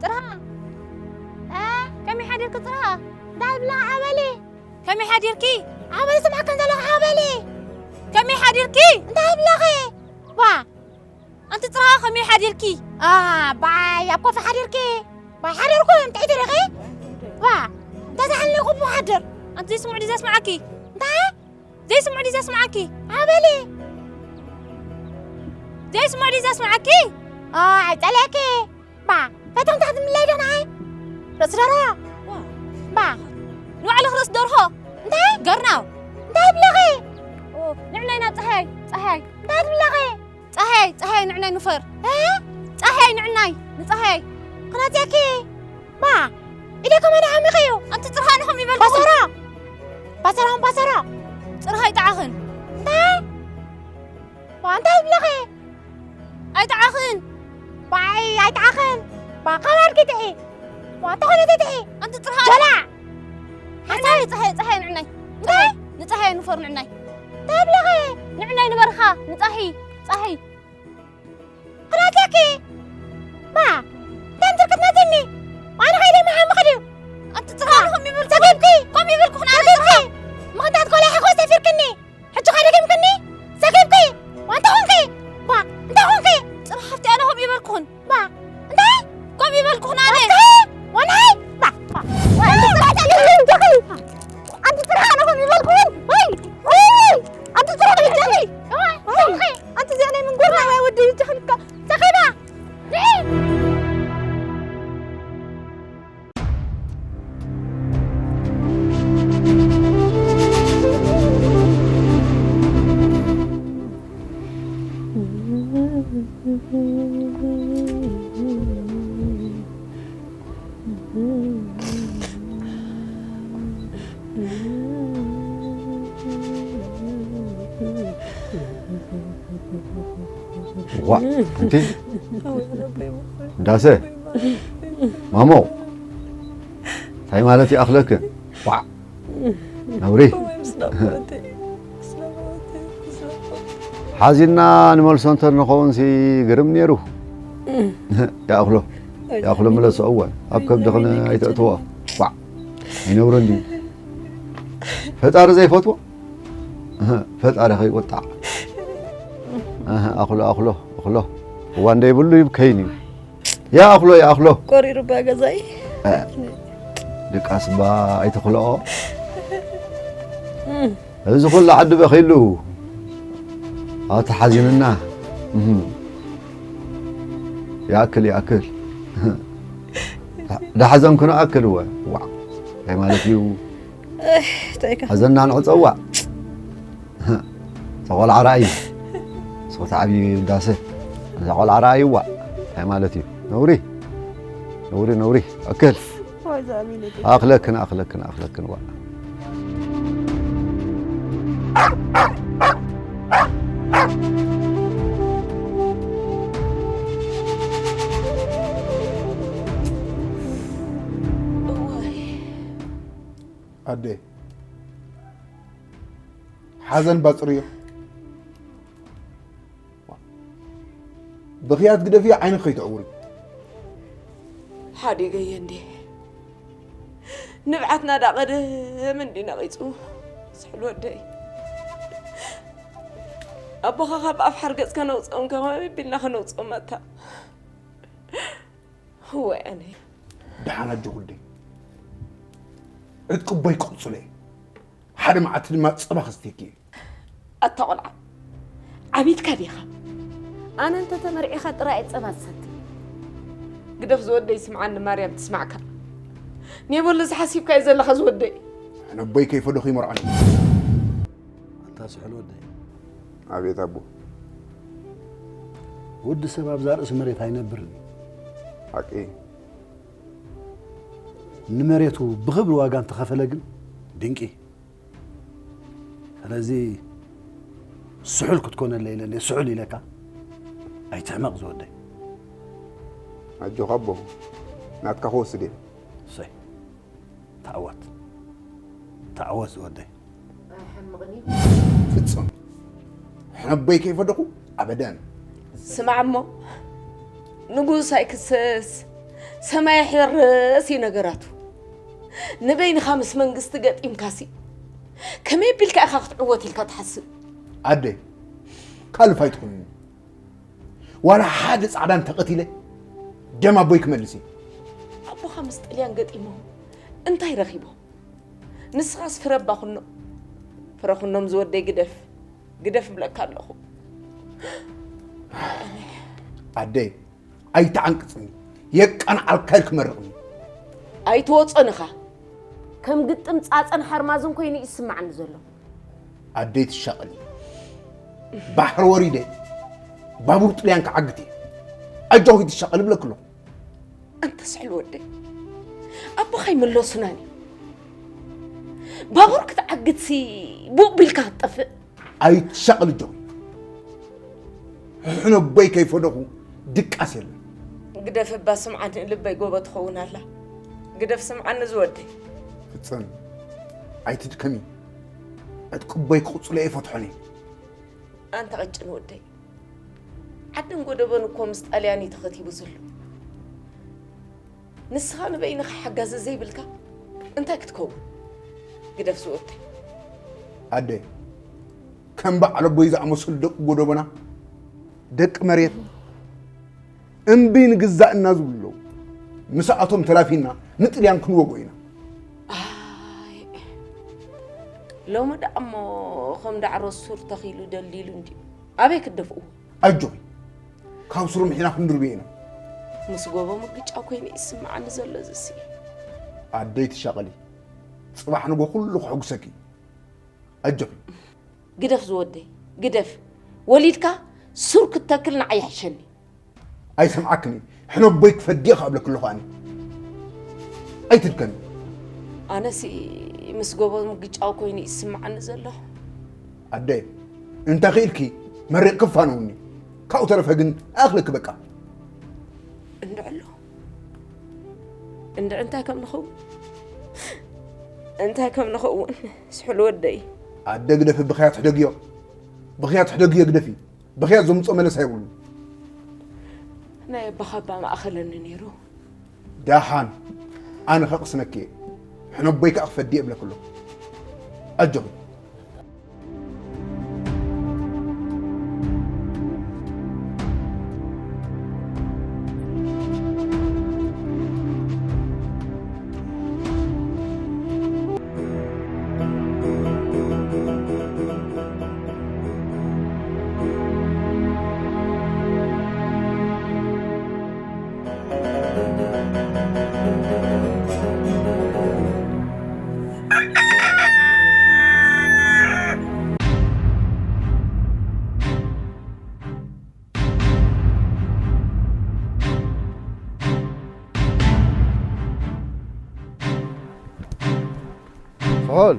ጥርሃ፣ እ? ከመይ ሓዲርኪ ጥርሃ? እንታይ ብላ ዓበሊ? ከመይ ሓዲርኪ? ዓበሊ ስምዓካ እንተለኹ ዓበሊ። ከመይ ሓዲርኪ? እንታይ ብለኺ? ዋ፣ ኣንቲ ጥርሃ ከመይ ሓዲርኪ? ኣ፣ ባይ፣ ኣብ ኮፊ ሓዲርኪ? ባይ ሓዲርኩ፣ እንታይ ትሪኺ? ዋ፣ እንታይ ዝሓልኒ ቁቡ ሓድር? ኣንቲ ዘይስምዑ ድዩ ዘስምዓኪ? እንታይ? ዘይስምዑ ድዩ ዘስምዓኪ? ዓበሊ። ዘይስምዑ ድዩ ዘስምዓኪ? ኣ፣ ኣይጸልአኪ። ባ፣ ፈቶም ታሕቲ ምለይ ዶ ንዓይ? ርእሲ ደርሆ። ዋ። ባ። ንባዕልኺ ርእሲ ደርሆ። እንታይ? ገርናው። እንታይ ብለኺ? ኦ፣ ንዕናይ ናብ ጸሃይ፣ ጸሃይ። እንታይ ትብለኺ? ጸሃይ፣ ጸሃይ ንዕናይ ንፈር። እ? ጸሃይ ንዕናይ፣ ንጸሃይ። ክነትየኪ። ባ፣ ኢደ ከመይ ደኣ ዓሚኸዮ? ኣንቲ ጽርሃ ንኹም ይበልኩ። ባሰራ። ባሰራ፣ ባሰራ። ጽርሃ ኣይጠዓኽን። እንታይ? ባ፣ እንታይ ብለኺ? ኣይጠዓኽን። ባይ፣ ኣይጠዓኽን። ባ፣ ካባድኪ ጥዒ። ባ፣ ተኾነ ትጥዒ። ኣንቲ ጥርሃ። ጀላ። ሓሳብ ንዕናይ፣ ጸሃይ፣ ጸሃይ ንዕናይ። እንታይ? ጸሃይ፣ ንጸሃይ ንፈር ንዕናይ። ታብለኸ ንዕናይ ንበርኻ ንጻሂ ጻሂ ክናትያኪ ባ ተንትርክት ነትኒ ዋን ኸይደ መሓምኸ ድዩ ኣቲ ጽባሕ ከም ይብል ሰኪብኪ ከም ይብል ኩኽና ሰኪብኪ ምኽንታት ኮላ ሕኾ ሰፊርክኒ ሕጂ ኸደግምክኒ ሰኪብኪ ዋንታ ኾንኪ ባ እንታ ኾንኪ ጽባሕ ሓፍቲ ኣነ ከም ይበልኩን ባ እንታይ ከም ይበልኩን ኣነ ዋናይ ባ ኣንቲ ጽባሕ ኣነ ከም ይበልኩን ወይ ወይ ኣንቲ ጽባሕ ይጀኺ ኣንቲ እዚኣ ናይ ምንጎርና ናይ ወዲ ይጀኽልካ ሰኺባ ዋ እንቲ ዳሰ ማሞ እንታይ ማለት ይኣኽለክን ዋ ነውሪ ሓዚና ንመልሶ እንተ ንኸውን ሲ ግርም ነይሩ ይኣኽሎ ይኣኽሎ ምለሶ እወ ኣብ ከብድኽን ኣይተእትዎ ዋ ይነብሮ እንዲ ፈጣሪ ዘይፈትዎ ፈጣሪ ከይቆጣዕ ኣኽሎ ኣኽሎ ኣኽሎ እዋ እንደይብሉ ይብከይን እዩ ያ ኣኽሎ ያ ኣኽሎ ቆሪሩ ባ ገዛይ ድቃስ ባ ኣይተኽልኦ እዚ ኩሉ ዓዲ በኺሉ ኣቲ ሓዚንና ይኣክል ይኣክል ዳሓዘንኩ ንኣክል እወ ዋዕ እንታይ ማለት እዩ ሓዘንና ንዕፀዋ ተቆልዓ ረኣይ ስኹት ዓብዪ ውዳሰ ነዛ ቆልዓ ረኣይዋ እንታይ ማለት እዩ ነውሪ ነውሪ ነውሪ ኣክል ኣኽለክን ኣኽለክን ኣኽለክን ዋ ኣደ ሓዘን ባፅርዮ ብኽያት ግደፍዮ ዓይንኺ ከይተዕውሪ ሓዲገየ እንዴ ንብዓትና ዳ ቀደም እንዲ ነቒፁ ስሕል ወደይ ኣቦኻ ካብ ኣፍ ሓርገፅ ከነውፅኦም ከመይ ቢልና ከነውፅኦም ኣታ ወይ ኣነ ደሓን ኣጆ ጉደይ ዕጥቂ ኣቦይ ክቕፅሎ እየ ሓደ መዓልቲ ድማ ፀባ ከስትየኪ እየ ኣታ ቆልዓ ዓቢድካ ዲኻ ኣነ እንተ ተመርዒኻ ጥራይ እየ ፀባ ዝሰቲ ግደፍ ዝወደይ ስምዓኒ ማርያም ትስማዕካ ኔበሉ ዝሓሲብካዮ ዘለኻ ዝወደይ ኣነ ኣቦይ ከይፈደኹ ይመርዖኒ ኣታ ስሕል ወደይ ኣቤት ኣቦ ወዲ ሰብ ኣብዛ ርእሲ መሬት ኣይነብርን እዩ ሓቂ ንመሬቱ ብኽብሪ ዋጋ እንተኸፈለ ግን ድንቂ ስለዚ ስሑል ክትኮነለ ኢለ እንደ ስሑል ኢለካ ኣይትሕመቕ ዝወደይ ኣጆኻ ኣቦ ናትካ ክወስድ እየ እሰይ ተዓወት ተዓወት ዝወደይ ፍጹም ሕነቦይ ከይፈደኹ ኣበደን ስማዕ እሞ ንጉስ ኣይክሰስ ሰማይ ሕረስ እዩ ነገራቱ ንበይንኻ ምስ መንግስቲ ገጢምካሲ ከመይ ቢልካ ኢኻ ክትዕወት ኢልካ ትሓስብ ኣደ ካልፍ ኣይትኹንኒ ዋላ ሓደ ጻዕዳ እንተቐቲለ ደም ኣቦይ ክመልስ እየ ኣቦኻ ምስ ጥልያን ገጢሞም እንታይ ረኺቦም ንስኻስ ፍረ ኣባ ኩኖም ፍረ ኩኖም ዝወደይ ግደፍ ግደፍ እብለካ ኣለኹ ኣደይ ኣይትዓንቅፅኒ የቃንዓልካ ኢልክ መርቕኒ ኣይትወፆን ኢኻ ከም ግጥም ፃፀን ሓርማዝን ኮይኑ እዩ ዝስማዓኒ ዘሎ ኣደይ ትሻቐሊ ባሕሪ ወሪደ ባቡር ጥልያን ክዓግት እየ ኣጆኺ ትሻቐሊ እብለክ ኣለኹ ኣንተ ስሕል ወደይ ኣቦኻ ኣይምለሱናን እዩ ባቡር ክትዓግትሲ ቡቕ ቢልካ ክትጠፍእ ኣይትሻቐል ጆ ሕሕኖቦይ ከይፈደኹ ድቃስ የለን ግደፍ እባ ስምዓኒ ልበይ ጎቦ ትኸውን ኣላ ግደፍ ስምዓኒ ዝወደይ ፍፀም ኣይትድከሚ ዕጥቂ ኣቦይ ክቕጽሎ ኣይፈትሖን እየ። ኣንታ ቀጭን ወደይ፣ ዓድን ጎደቦን እኮ ምስ ጣልያን እዩ ተኸቲቡ ዘሎ። ንስኻ ንበይንኻ ሓጋዚ ዘይብልካ እንታይ ክትከውን? ግደፍ ዝወደይ። ኣደ፣ ከም በዓል ኣቦይ ዝኣመሰሉ ደቂ ጎደቦና፣ ደቂ መሬት፣ እምቢ ንግዛእና ዝብሉ ኣለዉ። ምስኣቶም ተላፊና ንጥልያን ክንወግኦ ኢና። ኣይ፣ ሎሚ ደኣ እሞ ከም ዳዕሮ ሱር ተኺሉ ደልዲሉ እንድዩ። ኣበይ ክትደፍእዎ? ኣጆኺ፣ ካብ ሱሩ ምሒና ክንድርብዮ ኢና። ምስ ጎቦ ምግጫው ኮይኑ ይስምዓኒ ዘሎ እዚሲ። ኣደይ ትሻቐሊ፣ ጽባሕ ንጎ ኩሉ ከሐጉሰኪ። ኣጆኺ። ግደፍ ዝወደይ፣ ግደፍ። ወሊድካ ሱር ክትተክል ንዓይ ይሕሸኒ። ኣይሰምዓክን እየ። ሕነ ኣቦይ ክፈዲ እየ ክኣብለኪ ኣለኹ ኣነ። ኣይትድከሚ። ኣነሲ ምስ ጎቦ ምግጫው ኮይኑ ይስምዓኒ ዘሎ። ኣደ፣ እንተ ኽኢልኪ መሪቕኪ ፋነውኒ። ካብኡ ተረፈ ግን ኣኽለኪ በቃ። እንድዕሎ። እንድዒ እንታይ ከም ንኸውን? እንታይ ከም ንኸውን? ስሑል ወደይ። ኣደ ግደፊ፣ ብኽያት ሕደግዮ። ብኽያት ሕደግዮ ግደፊ። ብኽያት ዘምጾ መለሳ የብሉን። ናይ ኣባኻ ኣባ ማእኸለኒ ነይሩ። ደሓን፣ ኣነ ከቕስነኪ እየ። ሕነ ኣቦይ ከኣ ክፈዲ እየ እብለኪ ኣለኹ። ኣጆኺ። ስሑል።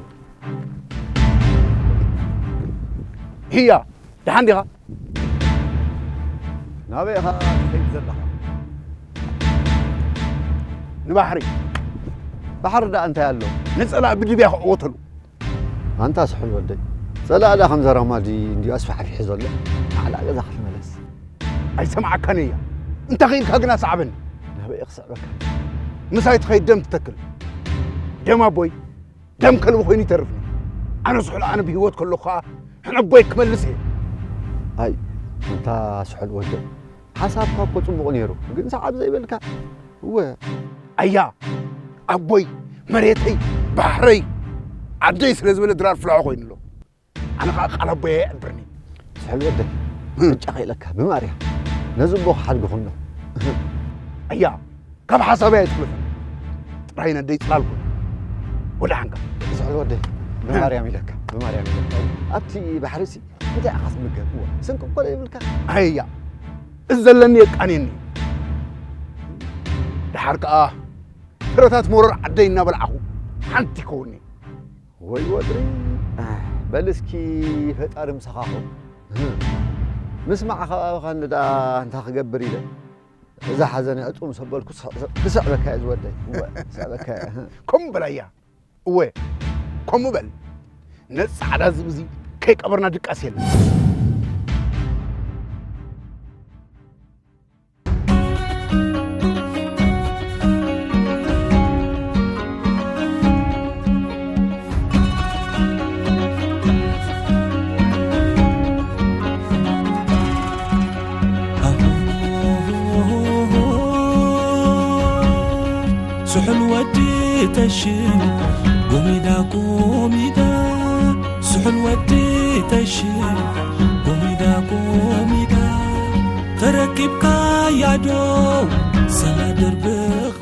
ህያ፣ ደሓን ዲኻ? ናበይ ኢኻ ትኸይድ ዘለኻ? ንባሕሪ። ባሕሪ ደኣ እንታይ ኣሎ? ንጸላእ ብድብያ ክዕወተሉ። ኣንታ ስሑል ወደይ፣ ጸላእ ደኣ ከምዛ ራማዲ እንድዩ ኣስፋሕፊሑ ዘሎ። ናዕላ ገዛ ክትመለስ። ኣይሰምዓካን እያ። እንተ ኽኢልካ ግና ሰዓበኒ። ናበይ ክስዕበካ? ምሳይ ትኸይድ ደም ትተክል። ደም ኣቦይ፣ ደም ከልቢ ኮይኑ ይተርፍኒ። ኣነ ስሑል ኣነ ብህይወት ከለኹ ኸኣ ሕነ ኣቦይ ክመልስ እየ። ኣይ፣ ኣንታ ስሑል ወደይ፣ ሓሳብካ እኮ ጽቡቕ ነይሩ፣ ግን ሰዓብ ዘይበልካ። እወ። ኣያ፣ ኣቦይ፣ መሬተይ፣ ባሕረይ፣ ዓደይ ስለ ዝበለ ድራር ፍላሖ ኮይኑ ኣሎ። ኣነ ኸኣ ቃል ኣቦይ ኣየዕብርኒ። ስሑል ወደይ፣ እም። ብጫ ከይለካ፣ ብማርያም፣ ነዚ እሞ ክሓድግኹ ኣሎ። ኣያ፣ ካብ ሓሳበይ ኣይትሕልፉ። ጥራይ ነደይ ጽላል ኩን። ወደ ሓንካ። ስሑል ወደይ፣ ብማርያም ኢለካ፣ ብማርያም ኢለካ። ኣብቲ ባሕሪሲ እንታይ ኢኻ ትምገብ? እወ፣ ስንቂ እኮ ዘይብልካ። ኣያ፣ እዚ ዘለኒ የቃንየኒ። ደሓር ከኣ ፍረታት መሮር ዓደይ እናበላዕኹ ሓንቲ ይከውኒ። ወይ ወጥሪ፣ ኣህ፣ በል እስኪ ፈጣሪ ምሳኻ ኹን። ምስማዕ ከባብኻ እንዳ እንታይ ክገብር ኢለ። እዛ ሓዘን ዕጹም ሰበልኩ ክስዕበካ እየ ዝወደይ። እወ፣ ክስዕበካ እየ። ከምኡ በላያ። እወ፣ ከምኡ በል። ነዚ ጻዕዳ ዝብዚ ከይቀበርና ድቃስ የለን። ስሑል ወዲ ተሽም፣ ጎሚዳ ጎሚዳ። ስሑል ወዲ ተሽም፣ ጎሚዳ ጎሚዳ። ተረኪብካያ ዶ ሰላ ደርብኻ?